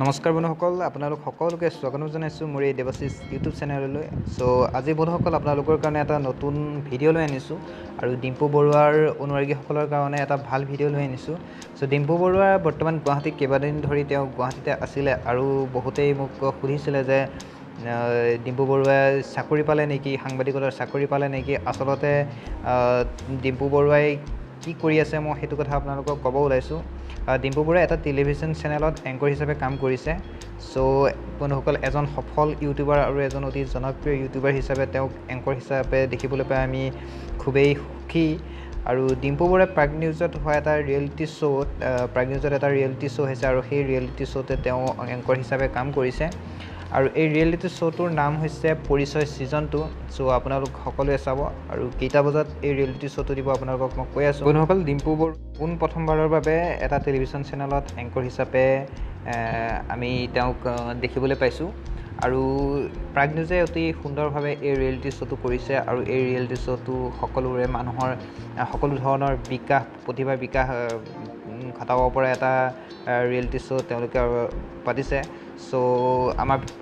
নমস্কাৰ বন্ধুসকল, আপোনালোক সকলোকে স্বাগতম জনাইছোঁ মোৰ এই দেৱাশিষ ইউটিউব চেনেললৈ। চ' আজি বন্ধুসকল আপোনালোকৰ কাৰণে এটা নতুন ভিডিঅ' লৈ আনিছোঁ আৰু ডিম্পু বৰুৱাৰ অনুৰাগীসকলৰ কাৰণে এটা ভাল ভিডিঅ' লৈ আনিছোঁ। চ' ডিম্পু বৰুৱা বৰ্তমান গুৱাহাটীত কেইবাদিন ধৰি তেওঁ গুৱাহাটীতে আছিলে আৰু বহুতেই মোক সুধিছিলে যে ডিম্পু বৰুৱাই চাকৰি পালে নেকি, সাংবাদিকতাৰ চাকৰি পালে নেকি। আচলতে ডিম্পু বৰুৱাই কি কৰি আছে মই সেইটো কথা আপোনালোকক ক'ব ওলাইছোঁ। ডিম্পু বৰুৱাই এটা টেলিভিশ্যন চেনেলত এংকৰ হিচাপে কাম কৰিছে। চ' বন্ধুসকল, এজন সফল ইউটিউবাৰ আৰু এজন অতি জনপ্ৰিয় ইউটিউবাৰ হিচাপে তেওঁক এংকৰ হিচাপে দেখিবলৈ পাই আমি খুবেই সুখী। আৰু ডিম্পু বৰুৱাই প্ৰাগ নিউজত হোৱা এটা ৰিয়েলিটি শ্ব'ত, প্ৰাগ নিউজত এটা ৰিয়েলিটি শ্ব' হৈছে আৰু সেই ৰিয়েলিটি শ্ব'তে তেওঁ এংকৰ হিচাপে কাম কৰিছে। আৰু এই ৰিয়েলিটি শ্ব'টোৰ নাম হৈছে পৰিচয় ছিজন 2। চ' আপোনালোক সকলোৱে চাব আৰু কেইটা বজাত এই ৰিয়েলিটি শ্ব'টো দিব আপোনালোকক মই কৈ আছোঁ। বন্ধুসকল, ডিম্পু বৰুৱা পোনপ্ৰথমবাৰৰ বাবে এটা টেলিভিশ্যন চেনেলত এংকৰ হিচাপে আমি তেওঁক দেখিবলৈ পাইছোঁ আৰু প্ৰাগ নিউজে অতি সুন্দৰভাৱে এই ৰিয়েলিটি শ্ব'টো কৰিছে আৰু এই ৰিয়েলিটি শ্ব'টো সকলোৰে মানুহৰ সকলো ধৰণৰ বিকাশ, প্ৰতিভাৰ বিকাশ ঘটাব পৰা এটা ৰিয়েলিটি শ্ব' তেওঁলোকে পাতিছে। চ'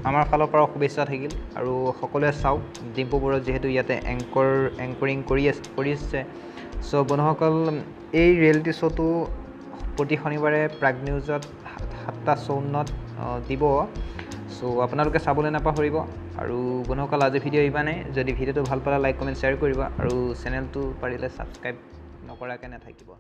আমাৰ ফালৰ পৰাও শুভেচ্ছা থাকিল আৰু সকলোৱে চাওক। ডিম্পু বৰুৱা যিহেতু ইয়াতে এংকৰিং কৰিছে। চ' বন্ধুসকল, এই ৰিয়েলিটি শ্ব'টো প্ৰতি শনিবাৰে প্ৰাগ নিউজত 7:54 দিব। চ' আপোনালোকে চাবলৈ নাপাহৰিব। আৰু বন্ধুসকল, আজি ভিডিঅ' ইমানেই। যদি ভিডিঅ'টো ভাল পালে লাইক, কমেণ্ট, শ্বেয়াৰ কৰিব আৰু চেনেলটো পাৰিলে ছাবস্ক্ৰাইব নকৰাকৈ নাথাকিব।